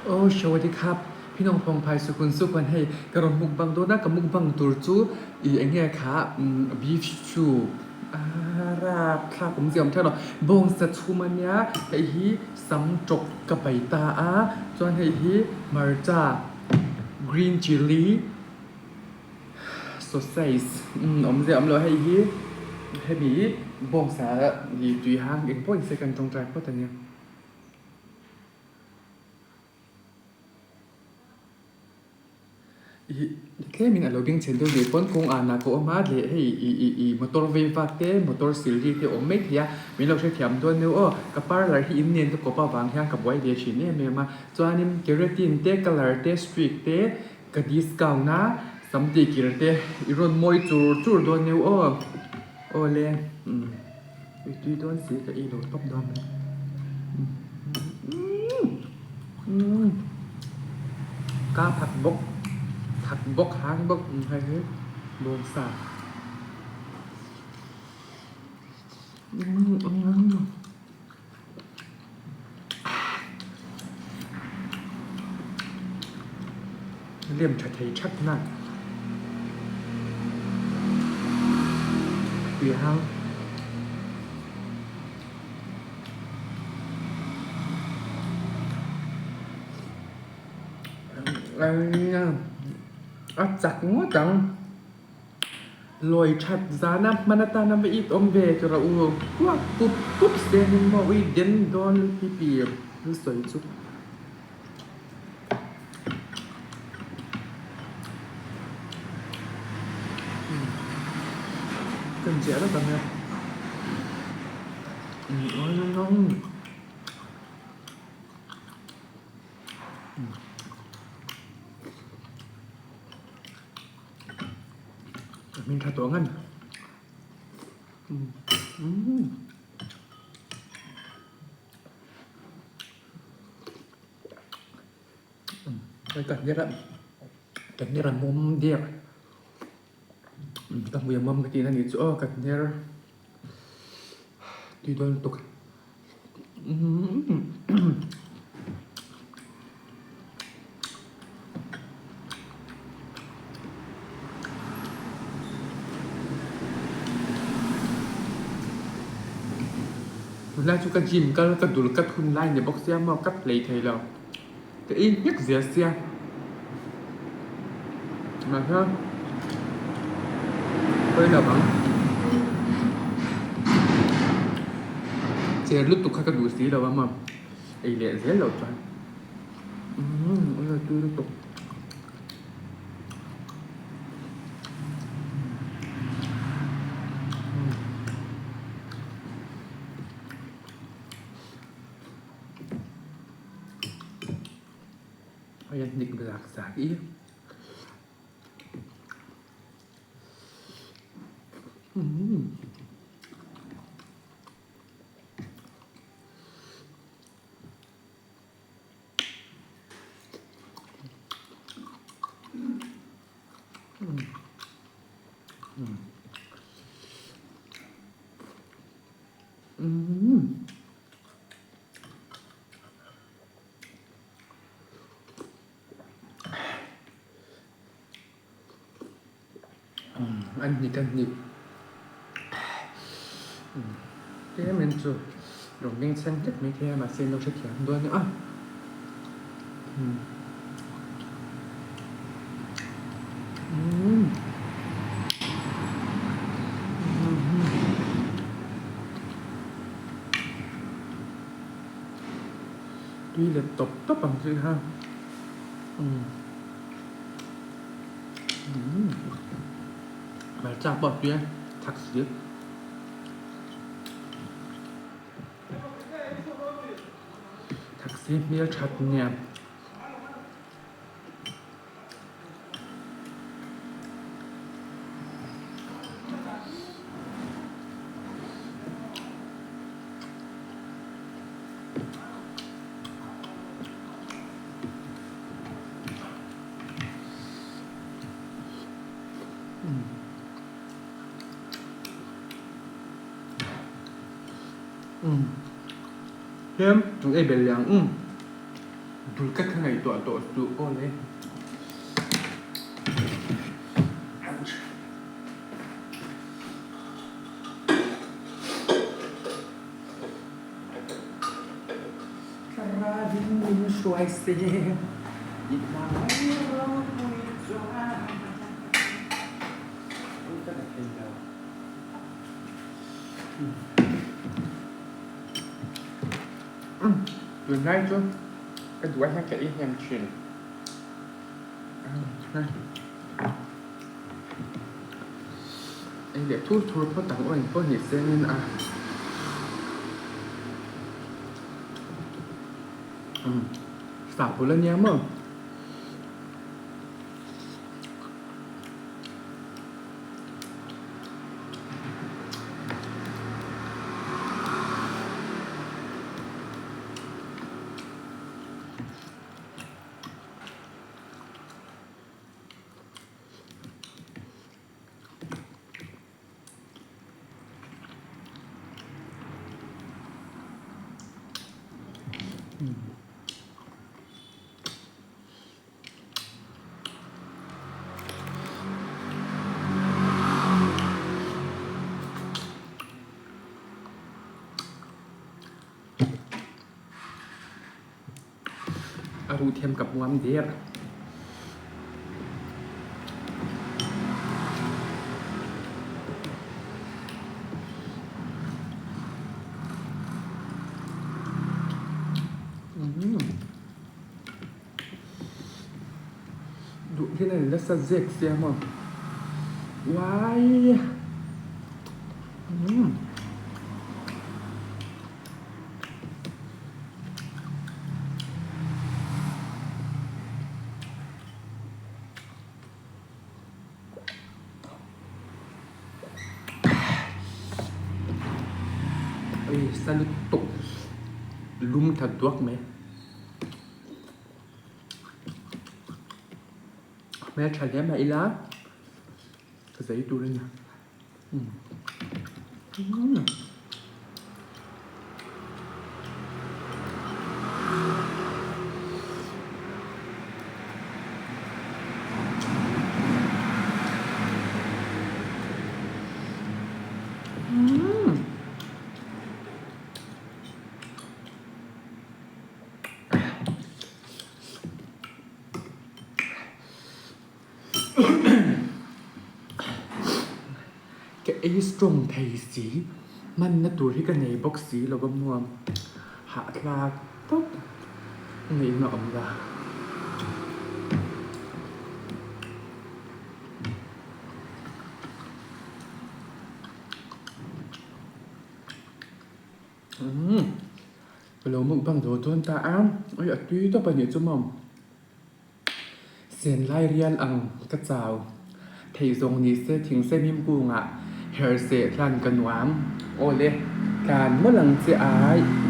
Aw Shawati khap, phinawng phawng phai sukun sukun hei ka rawn mukbang dawn a, ka mukbang tur chu i eng nge kha beef stew a rapthlak awm zia awm thlak lo, bawngsa chhum a nia hei hi sam tawk ka pai ta a, chuan hei hi hmarcha green chilli sausage awmzia awm lo hei hi hemi bawngsa ih tui hang eng pawh ni se kan tawngtai phawt a nia. Ih tlemin a lo beng chhen deuh leh pawn kawng anah ka awm a leh hei ih ih ih motor vei vak te motor sil ri te a awm mai thei a min lo hrethiam dawn deuh aw ka parlour hi in nen ka kawp avang hian ka buai ve thin em em a chuanin keratin te colour te streak te ka discount a sam tih kir te i rawn mawi chur chur dawn deuh aw aw le umm i tui dawn si ka ei lo tawp dawn mai umm ka phat bawk phat bawk hang bawk hei hi bawngsa umm. Lem tha thei that na tui hang. A chak ngawt ang. Lawi that zana hman atana va it awm ve tur a u kuak pup pup se ni maw ui den dawn pipi lu sawi chu. Kan chiah vek ang e. Min tha tawh ngan. Ka hner a, ka hner a mawm der. Ka hmui a mawm ka tihna nih chu aw ka hner tui dawn lutuk. Tunlai chu ka gym kal ka dul ka thun lai ni bawk sia maw ka play thei lo ka ei nghek zel sia mahse pawi lo ang cher lutuk kha ka duh si lo a maw ei leh zel loh chuan umm a tui lutuk. Hei a hnik zak zak i. An hnik an hnik tlem in chu rawn beng chheng hlek mai thei a mahse an lo hrethiam dawn a. Tui let tawp tawp ang chu kha hmarcha pawh a tui a thak si. Thak si hmel that nia. Hian ei belh liang. Dul ka kha ngaihtuah tawh suh aw le. Ouch. Thlarau-in min hruai se, i hmangaih ropui chuan Ui ka na thei lo. Tunlai chu ka duh a hian ka ei hnem thin. Ei leh thur thur phawt ang aw engpawh ni sengin a sahpul ania maw. A ruh thiam ka hmuam der. Duh hian a nasa zek sia maw. Uai. Umm. Ui sa lutuk lum tha duak mai. Hmeltha hle mah ila ka zei tur a ni. Ka ei strong thei si, hmanna tur hi ka nei bawk si lo va muam hahthlak tawp ngaihna awm la. Umm ka lo mukbang zo dawn ta a, ui a tui tawp a nih chu maw. Sen lai rial ang ka chau. Thei zawng ni se thing se hnim kungah her seh tlan ka nuam. Awle, tlan mawlh ang che ai.